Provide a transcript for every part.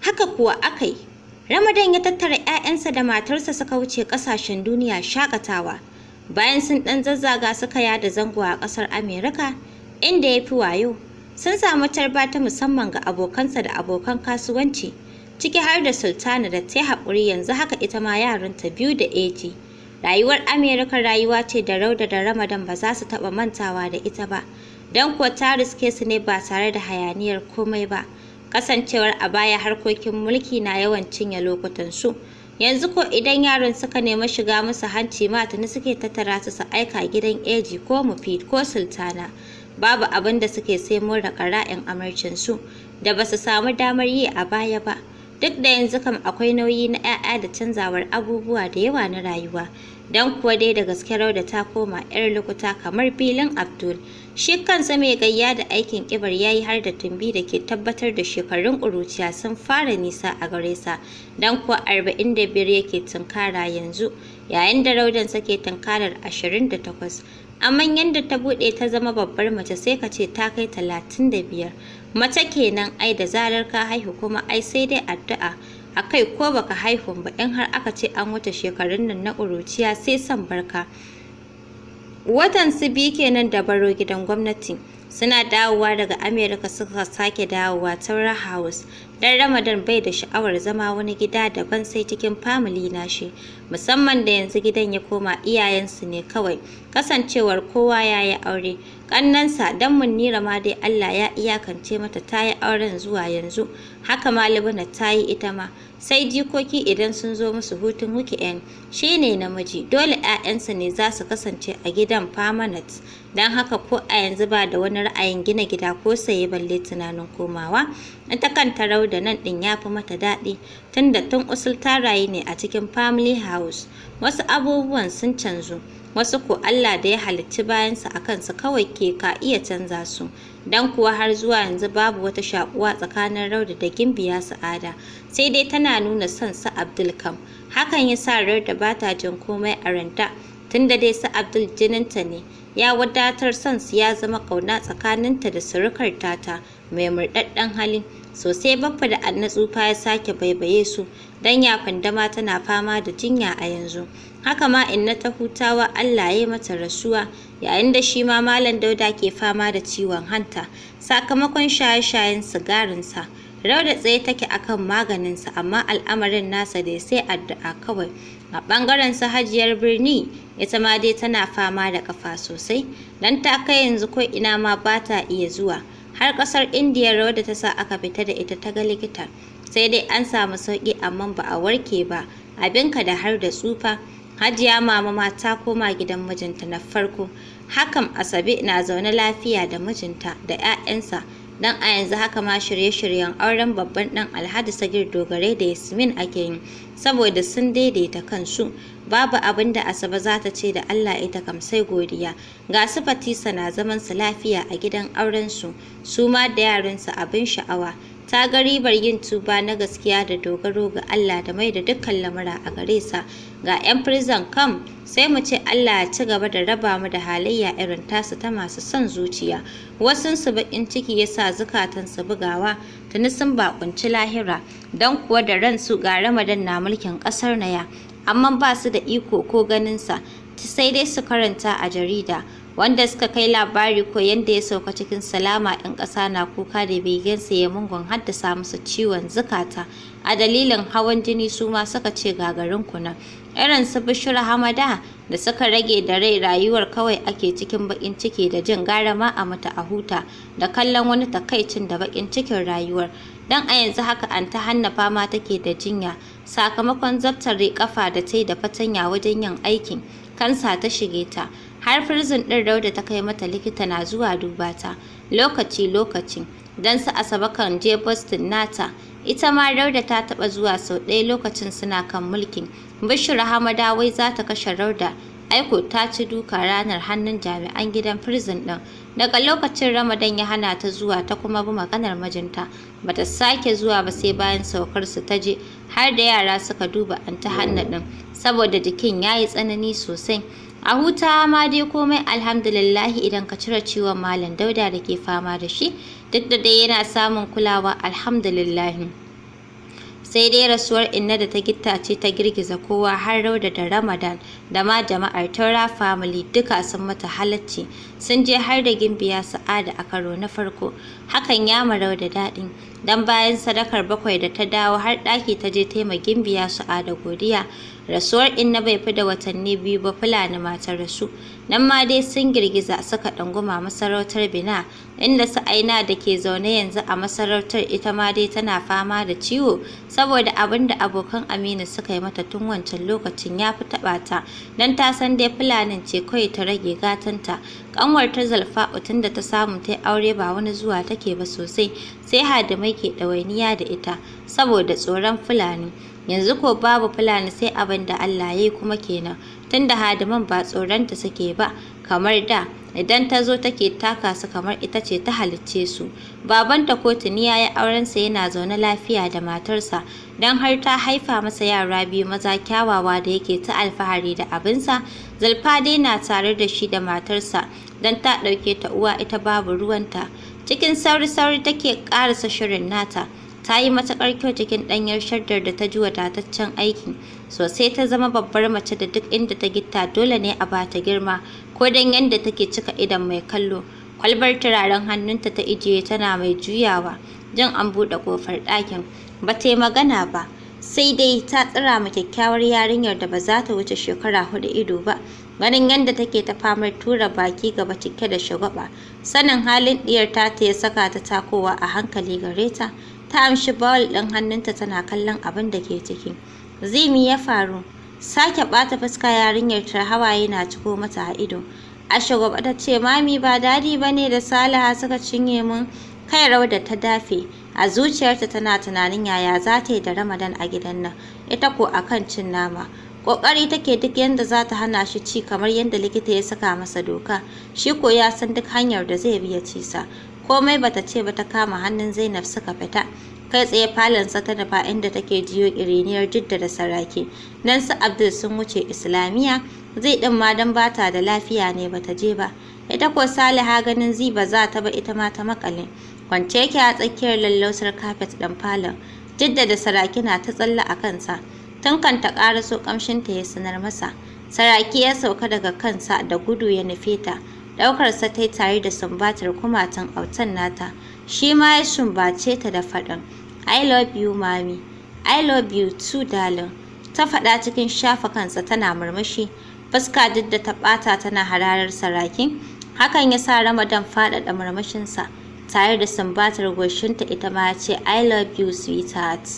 Haka kuwa aka yi. Ramadan ya tattara 'ya'yansa da matarsa suka wuce ƙasashen duniya shakatawa. Bayan sun ɗan zazzaga, suka yada zango a ƙasar Amerika, inda ya fi wayo. Sun samu tarba ta musamman ga abokansa da abokan kasuwanci, ciki har da Sultana da ta haƙuri, yanzu haka ita ma yaranta biyu da AG. Rayuwar Amerika rayuwa ce da Rauda da Ramadan ba za su taɓa mantawa da ita ba, don kuwa ta riske su ne ba tare da hayaniyar komai ba. Kasancewar a baya harkokin mulki na yawan cinye lokutan su. Yanzu ko idan yaran suka nemi shiga musu hanci ma, tuni suke tattara su su aika gidan AG ko Mufid ko Sultana. Babu abin da suke sai more ƙara'in amarcin su da ba su samu damar yi a baya ba. Duk da yanzu kam akwai nauyi na 'ya'ya da canzawar abubuwa da yawa na rayuwa. Don kuwa dai da gaske Rauda ta koma 'yar lokuta kamar filin Abdul. Shi kansa mai gayya da aikin ƙibar ya yi har da tumbi da ke tabbatar da shekarun ƙuruciya sun fara nisa a gare sa, don kuwa 45 yake tunkara yanzu, yayin da Raudansa ke tunkarar 28. Amma yadda ta buɗe ta zama babbar mace, sai ka ce ta kai 35. Mace kenan ai, da zarar ka haihu kuma ai sai dai addu'a a kai, ko baka haihu ba, in har aka ce an wuce shekarun nan na ƙuruciya, sai son barka. Watan su 2 kenan da baro gidan gwamnati. Suna dawowa daga Amerika suka sake dawowa Taura House, dan Ramadan bai da sha'awar zama wani gida daban sai cikin family nashi, musamman da yanzu gidan ya koma iyayensu ne kawai, kasancewar kowa ya yi aure. Ƙannensa dan Munnira ma dai Allah ya iyakance mata ta yi auren zuwa yanzu, haka ma Libna ta yi ita ma, sai jikoki idan sun zo musu hutun weekend. Shi ne namiji, dole 'ya'yansa ne za su kasance a gidan permanent. Don haka ko a yanzu ba da wani ra'ayin gina gida ko saye, balle tunanin komawa. Ita kanta Rauda nan ɗin ya fi mata daɗi, tunda tun usul ta rayu ne a cikin family house. Wasu abubuwan sun canzu, wasu ko Allah da ya halicci bayansa a kansu kawai ke ka iya canza su. Don kuwa har zuwa yanzu babu wata shakuwa tsakanin Rauda da Gimbiya Sa'ada, sai dai tana nuna son su Abdul kam. Hakan ya sa Rauda ba ta jin komai a ranta, tunda dai su Abdul jininta ne, ya wadatar. Son su ya zama ƙauna tsakaninta da surukar tata mai murɗaɗɗen hali sosai. Baffa da Anna tsufa ya sake baibaye su, don ya fandama tana fama da jinya a yanzu haka ma. Inna ta hutawa Allah ya yi mata rasuwa, yayin da shi ma Malam Dauda ke fama da ciwon hanta sakamakon shaye-shayen sigarinsa. Rauda tsaye take akan maganinsa, amma al'amarin nasa dai sai addu'a kawai. A ɓangaren su Hajiyar Birni, ita ma dai tana fama da ƙafa sosai, don ta kai yanzu ko ina ma ba ta iya zuwa. Har ƙasar Indiya Rauda ta sa aka fita da ita ta ga likita. Sai dai an samu sauƙi amma ba a warke ba, abinka da har da tsufa. Hajiya Mama ma ta koma gidan mijinta na farko. Hakan Asabe na zaune lafiya da mijinta da 'ya'yansa, don a yanzu haka ma shirye-shiryen auren babban ɗan Alhaji Sagir Dogare da Yasmin ake yi, saboda sun daidaita kansu. Babu abin da Asabe za ta ce da Allah ita kam sai godiya. Ga su Fatisa na zaman su lafiya a gidan auren su, su ma da yaransu abin sha'awa. Ta ga ribar yin tuba na gaskiya da dogaro ga Allah da mai da dukkan lamura a gare sa. Ga 'yan prison kam, sai mu ce Allah ya ci gaba da raba mu da halayya irin tasu ta masu son zuciya. Wasunsu baƙin ciki ya sa zukatansu bugawa, tuni sun baƙunci lahira, don kuwa da ransu ga Ramadan na mulkin ƙasar Naya, amma ba su da iko ko ganinsa, sai dai su karanta a jarida. Wanda suka kai labari ko yanda ya sauka cikin salama, 'yan ƙasa na kuka da begensa, ya mungun haddasa musu ciwon zukata. A dalilin hawan jini su ma suka ce gagarin kuna. Irin su Bishira Hamada da suka rage da rai, rayuwar kawai ake cikin baƙin ciki da jin gara ma a mutu a huta da kallon wani takaicin da baƙin cikin rayuwar. Don a yanzu haka Anta Hanna fama take da jinya sakamakon zabtare kafa da ta yi da fatanya wajen yin aikin. Kansa ta shige ta. Har prison ɗin Rauda ta kai mata likita na zuwa duba ta lokaci-lokaci, don su Asabe kan je Boston nata. Ita ma Rauda ta taɓa zuwa sau ɗaya lokacin suna kan mulkin. Bishira Hamada wai za ta kashe Rauda, aiko ta ci duka ranar hannun jami'an gidan prison ɗin. Daga lokacin Ramadan ya hana ta zuwa, ta kuma bi maganar mijinta. Bata sake zuwa ba sai bayan saukar su ta je, har da yara suka duba Anta Hanna ɗin, saboda jikin ya yi tsanani sosai. A huta ma dai komai alhamdulillahi, idan ka cire ciwon Malam Dauda da ke fama da shi, duk da dai yana samun kulawa, alhamdulillahi. Sai dai rasuwar Inna da ta gitta ce ta girgiza kowa, har Rauda da Ramadan da ma jama'ar Taura family duka sun mata halacci. Sun je har da Gimbiya Sa'ada a karo na farko. Hakan ya ma Rauda daɗi, dan bayan sadakar 7 da ta dawo har ɗaki ta je ta ma Gimbiya Sa'ada godiya. Rasuwar Inna bai fi da watanni 2 ba Fulani ma ta rasu. Nan ma dai sun girgiza suka ɗunguma masarautar Bina, inda su Aina da ke zaune yanzu a masarautar ita ma dai tana fama da ciwo, saboda abin da abokan Aminu suka yi mata tun wancan lokacin ya fi taɓa ta, don ta san dai Fulanin ce kawai ta rage gatanta. Ƙanwar ta Zalfa'u tun da ta samu ta yi aure ba wani zuwa take ba sosai, sai hadimai ke ɗawainiya da ita, saboda tsoron Fulani. Yanzu ko babu Fulani sai abin da Allah ya yi kuma kenan, tunda hadiman ba tsoronta suke ba kamar da, idan ta zo take taka su kamar ita ce ta halicce su. Babanta ko tuni ya yi aurensa, yana zaune lafiya da matarsa, don har ta haifa masa yara 2 maza kyawawa da yake ta alfahari da abinsa. Zulfa dai na tare da shi da matarsa, don ta ɗauke ta uwa, ita babu ruwanta. Cikin sauri-sauri take ƙarasa shirin nata. Ta yi matuƙar kyau cikin ɗanyar shaddar da ta ji wadataccen aiki. Sosai ta zama babbar mace da duk inda ta gitta dole ne a bata girma, ko don yadda take cika idon mai kallo. Kwalbar turaren hannunta ta ijiye tana mai juyawa, jin an buɗe ƙofar ɗakin. Ba ta yi magana ba, sai dai ta tsira ma kyakkyawar yarinyar da ba za ta wuce shekara 4 ido ba. Ganin yadda take ta famar tura baki gaba cike da shagwaɓa. Sanin halin ɗiyar tata ya saka ta takowa a hankali gare ta. Ta amshi bawul ɗin hannunta tana kallon abin da ke ciki. Zimi ya faru. Sake ɓata fuska yarinyar ta, hawaye na ciko mata a ido. A shagwaɓe ta ce, "Mami, ba Daddy ba ne da Saliha suka cinye mun." Kai Rauda ta dafe. A zuciyarta tana tunanin yaya za ta yi da Ramadan a gidan nan, ita ko a kan cin nama. Ƙoƙari take duk yadda za ta hana shi ci kamar yadda likita ya saka masa doka. Shi ko ya san duk hanyar da zai bi ya ci sa. Komai bata ce ba, ta kama hannun Zainab suka fita. Kai tsaye falonsa ta nufa, inda take jiyo ƙiriniyar Jidda da Saraki. Nan su Abdul sun wuce Islamiyya, zai ɗin ma don bata da lafiya ne bata je ba. Ita ko Saliha ganin Zi ba za ta ba, ita ma ta maƙale. Kwance yake a tsakiyar lallausar kafet ɗin falon. Jidda da Saraki na ta tsalle a kansa. Tun kan ta ƙaraso ƙamshinta ya sanar masa. Saraki ya sauka daga kansa da gudu ya nufe ta. Ɗaukarsa ta yi tare da sumbatar kumatun autan nata. Shi ma ya sumbace ta da faɗin, "I love you, Mami." "I love you too, darling." Ta faɗa cikin shafa kansa tana murmushi. Fuska Jidda ta ɓata tana hararar Saraki. Hakan ya sa Ramadan faɗaɗa murmushinsa tare da sumbatar goshinta, ita ma ya ce, "I love you, sweetheart."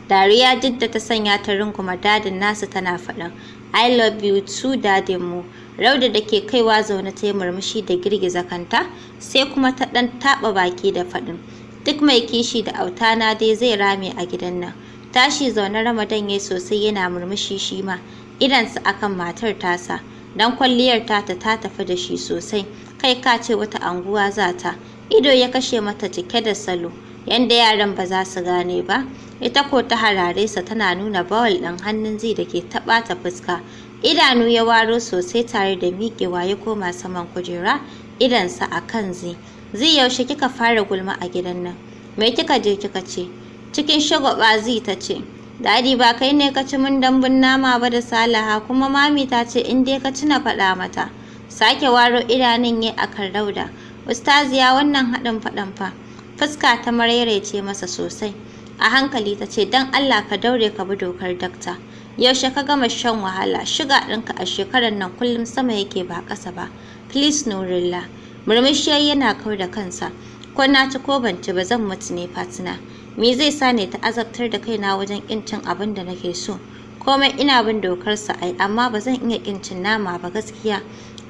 Dariya Jidda ta sanya ta runguma dadin nasu tana faɗin, "I love you too, dadin mu." Rauda da ke kaiwa zaune ta yi murmushi da girgiza kanta, sai kuma ta ɗan taɓa baki da faɗin, "Duk mai kishi da autana dai zai rame a gidan nan." Tashi zaune Ramadan ya sosai yana murmushi shi ma, idonsa akan matar tasa, don kwalliyar tata ta tafi da shi sosai, kai ka ce wata anguwa za ta. Ido ya kashe mata cike da salo, yanda yaran ba za su gane ba. Ita ko ta harare sa tana nuna bawal ɗin hannun Zai da ke ta ɓata fuska. Idanu ya waro sosai tare da miƙewa ya koma saman kujera, idonsa a kan Zai. "Zai, yaushe kika fara gulma a gidan nan? Me kika je kika ce?" Cikin shagwaɓa Zai ta ce, "Daddy, ba kai ne ka ci mun dambun nama ba da Salaha, kuma Mami ta ce in dai ka ci na faɗa mata." Sake waro idanun yayi akan Rauda. "Ustaziya, wannan haɗin faɗan fa." Fuska ta maraice masa sosai. A hankali ta ce, "Don Allah ka daure ka bi dokar dakta. Yaushe ka gama shan wahala? Shuga ɗinka a shekarar nan kullum sama yake ba ƙasa ba. Please, Nurullah." Murmushi yana kau da kansa. "Ko na ci ko ban ci ba, zan mutu ne, Fatina. Me zai sa ne ta azabtar da kaina wajen ƙin cin abin da nake so? Komai ina bin dokarsa ai, amma ba zan iya ƙin cin nama ba gaskiya."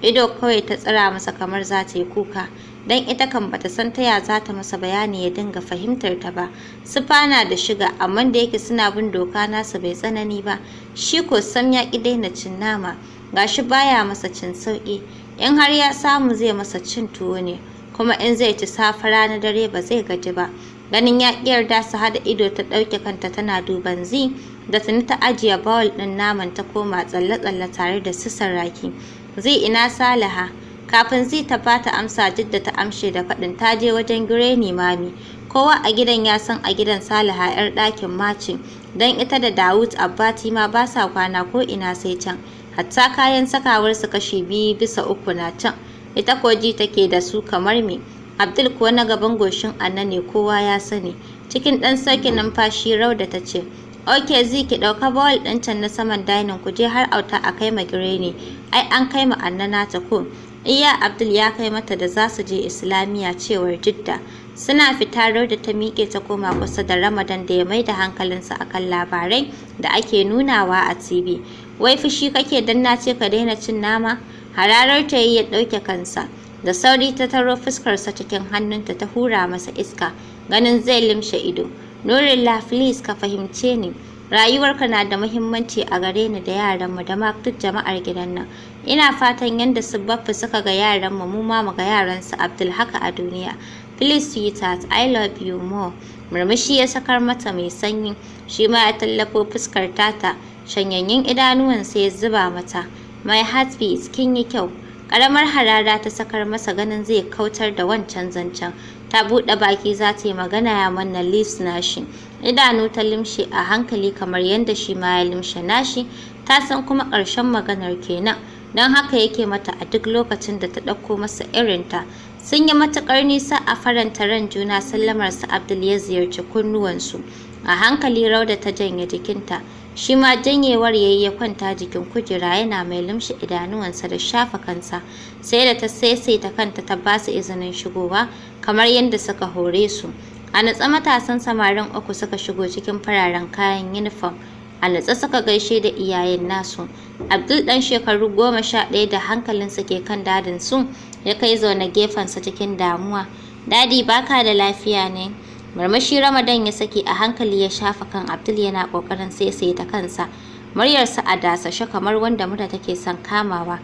Ido kawai ta tsira masa kamar za ta yi kuka. Don ita kan bata san ta ya za ta masa bayani ya dinga fahimtar ta ba. Sufana da shiga, amma da yake suna bin doka nasu bai tsanani ba. Shi ko sam ya ƙi daina cin nama. Gashi baya masa cin sauƙi. In har ya samu zai masa cin tuwo ne. Kuma in zai ci safe, rana, dare, ba zai gaji ba. Ganin ya ƙi yarda su haɗa ido, ta ɗauke kanta tana duban Zi da tuni ta ajiye bawul ɗin naman ta koma tsalle-tsalle tare da su Saraki. "Zai, ina Salaha?" Kafin Zai ta bata amsa, Jidda ta amshe da faɗin, "Ta je wajen Granny, Mami." Kowa a gidan ya san a gidan Saliha 'yar ɗakin mace, don ita da Dawud Abbati ma ba sa kwana ko ina sai can. Hatta kayan sakawarsu kashi 2/3 na can. Ita ko ji take da su kamar me. Abdul kuwa na gaban goshin Anna ne, kowa ya sani. Cikin ɗan sauke numfashi Rauda ta ce, "Ok Zee, ki ɗauka bowl ɗin can na saman dining, ku je har auta a kai ma Gireni. Ai an kai ma Anna nata ko?" Iya, Abdul ya kai mata da za su je Islamiyya, cewar Jidda. Suna fita Rauda ta miƙe ta koma kusa da Ramadan da ya maida hankalinsa akan labarai da ake nunawa a TV. "Wai fushi kake dan na ce ka daina cin nama?" Hararar ta yi ya ɗauke kansa. Da sauri ta taro fuskarsa cikin hannunta ta hura masa iska, ganin zai limshe ido. "Nurullah, please ka fahimce ni. Rayuwarka na da muhimmanci a gare ni da yaranmu da ma duk jama'ar gidan nan. Ina fatan yanda su Baffa suka ga yaranmu, mu ma mu ga yaran su Abdul haka a duniya. Please sweetheart, I love you more." Murmushi ya sakar mata mai sanyi, shi ma ya tallafo fuskar tata, shanyayyen idanuwansa ya zuba mata. "My heartbeat, kin yi kyau." Ƙaramar harara ta sakar masa ganin zai kautar da wancan zancen. Ta buɗe baki za ta yi magana ya manna lips nashi. Idanu ta limshe a hankali kamar yadda shi ma ya limshe nashi. Ta san kuma ƙarshen maganar kenan. Don haka yake mata a duk lokacin da ta ɗauko masa irinta. Sun yi matuƙar nisa a faranta ran juna sallamar su Abdul ya ziyarci kunnuwansu. A hankali Rauda ta janye jikinta. Shi ma janyewar yayi ya kwanta jikin kujera yana mai lumshe idanuwansa da shafa kansa. Sai da ta saisaita kanta ta ba su izinin shigowa kamar yadda suka hore su. A natse matasan samarin uku suka shigo cikin fararen kayan yunifom. A natse suka gaishe da iyayen nasu. Abdul ɗan shekaru 11 da hankalinsa ke kan dadin su ya kai zaune gefensa cikin damuwa. "Daddy, baka da lafiya ne?" Murmushi Ramadan ya saki, a hankali ya shafa kan Abdul yana ƙoƙarin saisaita kansa. Muryarsa a dasashe kamar wanda mura take son kamawa.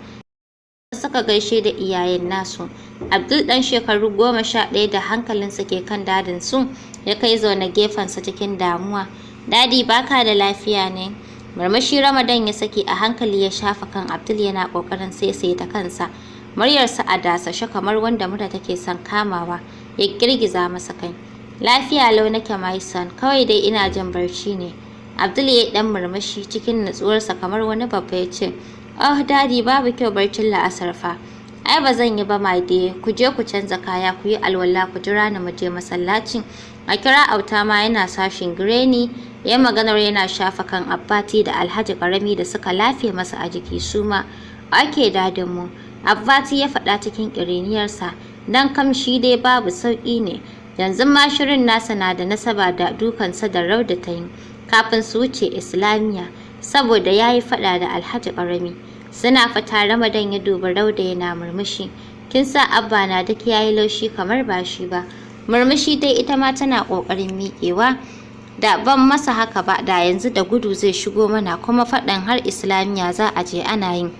Suka gaishe da iyayen nasu. Abdul ɗan shekaru 11 da hankalinsa ke kan dadin su ya kai zaune gefensa cikin damuwa. "Daddy, baka da lafiya ne?" Murmushi Ramadan ya saki, a hankali ya shafa kan Abdul yana ƙoƙarin saisaita kansa. Muryarsa a dasashe kamar wanda mura take son kamawa. Ya girgiza masa kai. "Lafiya lau nake, my son, kawai dai ina jin barci ne." Abdul ya yi ɗan murmushi cikin nutsuwarsa kamar wani babba ya ce, "Oh daddy, babu kyau barcin la'asar fa." "Ai ba zan yi ba, my dear, ku je ku canza kaya, ku yi alwala, ku jira ni mu je masallaci. A kira auta ma yana sashin Gireni." Ya maganar yana shafa kan Abbati da Alhaji Karami da suka lafe masa a jiki su ma. "Ake dadin mu," Abbati ya faɗa cikin ƙiriniyarsa, dan kamshi dai babu sauƙi ne. Yanzu ma shirin nasa na da nasaba da dukansa da Rauda ta yi kafin su wuce Islamiyya, saboda ya yi faɗa da Alhaji Ƙarami. Suna fita Ramadan ya dubi Rauda yana murmushi. "Kin sa Abba na duk ya yi laushi kamar ba shi ba." Murmushi dai ita ma tana ƙoƙarin miƙewa. "Da ban masa haka ba, da yanzu da gudu zai shigo mana, kuma faɗan har Islamiyya za a je ana yin.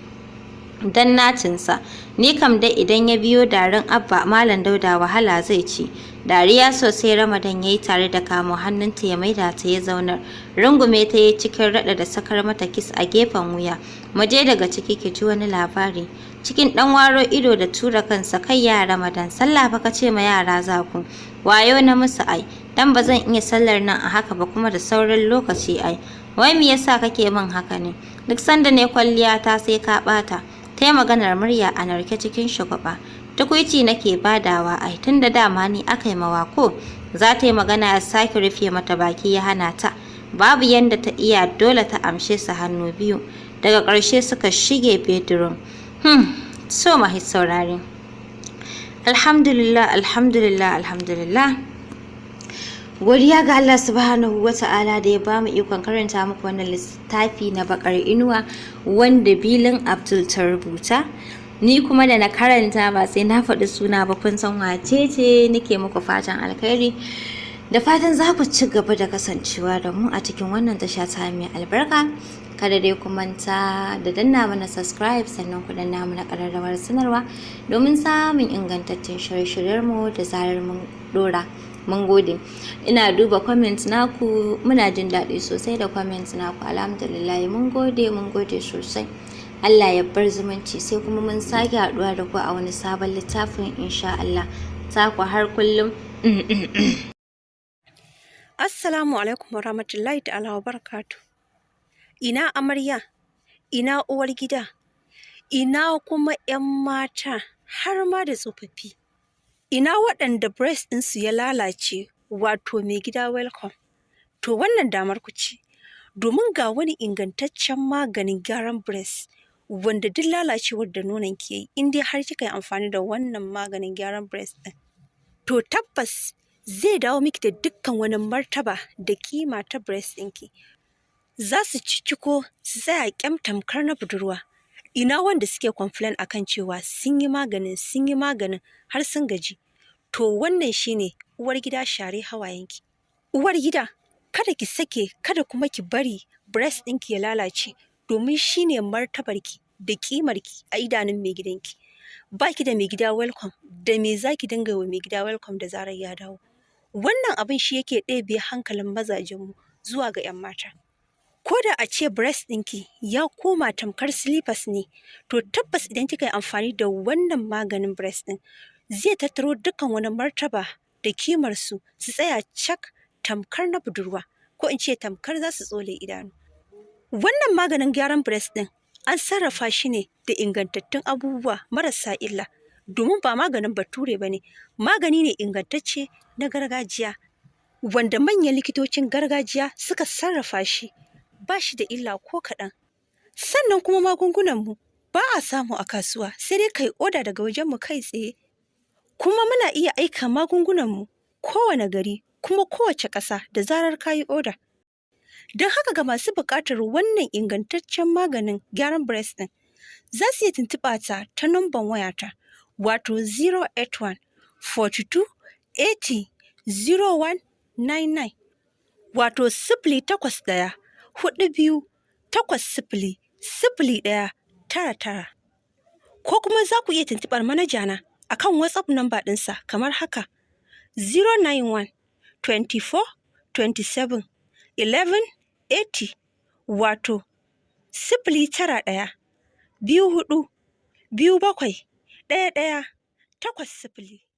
Dan nacinsa, ni kam dai idan ya biyo darin Abba, Malam Dauda wahala zai ci." Dariya sosai Ramadan ya yi tare da kamo hannunta ya maida ta ya zaunar. Rungume ta yi cikin raɗa da sakar mata kiss a gefen wuya. "Mu je daga ciki ki ji wani labari." Cikin ɗan waro ido da tura kansa, "Kai ya Ramadan, sallah fa ka ce ma yara za ku." "Wayo na musu ai, dan ba zan iya sallar nan a haka ba, kuma da sauran lokaci ai." "Wai me yasa kake min haka ne? Duk sanda ne kwalliya ta sai ka ɓata." Ta yi maganar murya a narke cikin shagwaɓa. "Tukuici nake badawa ai, tunda dama ni aka yi mawa ko." Za ta yi magana ya sake rufe mata baki ya hana ta. Babu yanda ta iya, dole ta amshe su hannu biyu. Daga ƙarshe suka shige bedroom. So mahi saurare. Alhamdulillah, alhamdulillah, alhamdulillah. Godiya ga Allah Subhanahu wa Ta'ala da ya bamu ikon karanta muku wannan littafi na Bakar Inuwa wanda Bilin Abdul ta rubuta. Ni kuma da na karanta, ba sai na faɗi suna ba, kun san wace ce. Nake muku fatan alkhairi. Da fatan za ku ci gaba da kasancewa da mu a cikin wannan tasha ta mai albarka. Kada dai ku manta da danna mana subscribe, sannan ku danna mana ƙararrawar sanarwa domin samun ingantaccen shirye-shiryenmu da zarar mun ɗora. Mun gode. Ina duba comment naku, muna jin daɗi sosai da comment naku. Alhamdulillah, mun gode, mun gode sosai. Allah ya bar zumunci, sai kuma mun sake haɗuwa da ku a wani sabon littafin insha Allah. Taku har kullum. Assalamu alaikum warahmatullahi ta'ala wa barakatu. Ina amarya, ina uwar gida, ina kuma 'yan mata har ma da tsofaffi. Ina waɗanda breast ɗinsu ya lalace, wato mai gida welcome. To wannan damar ku ce, domin ga wani ingantaccen maganin gyaran breast wanda duk lalacewar da nonon ki yayi, in dai har kika yi amfani da wannan maganin gyaran breast ɗin, to tabbas zai dawo miki da dukkan wani martaba da kima ta breast ɗinki. Za su cicciko su tsaya kyam tamkar na budurwa. Ina wanda suke complain akan cewa sun yi maganin, sun yi maganin har sun gaji. To wannan shine, uwar gida, share hawayenki. Uwar gida, kada ki sake, kada kuma ki bari breast ɗinki ya lalace, domin shine martabarki da ƙimarki a idanun mai gidanki. Baki da mai gida welcome, da me zaki dinga wa mai gida welcome da zarar ya dawo? Wannan abin shi yake ɗebe hankalin mazajenmu zuwa ga 'yan mata. Ko da a ce breast ɗinki ya koma tamkar slippers ne, to tabbas idan kika yi amfani da wannan maganin breast ɗin, zai tattaro dukkan wani martaba da kimar su, su tsaya cak tamkar na budurwa, ko in ce tamkar za su tsole idanu. Wannan maganin gyaran breast ɗin an sarrafa shi ne da ingantattun abubuwa marasa illa, domin ba maganin bature ba ne, magani ne ingantacce na gargajiya wanda manyan likitocin gargajiya suka sarrafa shi, ba shi da illa ko kaɗan. Sannan kuma magungunanmu ba a samu a kasuwa, sai dai kai oda daga wajenmu kai tsaye. Kuma muna iya aika magungunanmu kowane gari kuma kowace ƙasa da zarar ka yi oda. Don haka, ga masu buƙatar wannan ingantaccen maganin gyaran breast ɗin, za su iya tuntuɓa ta ta numban wayata, wato 081 42 80 0199, wato 08142800199. Ko kuma za ku iya tuntuɓar manajana a kan WhatsApp number ɗinsa kamar haka: 091 24 27 11 80, wato 09124271180.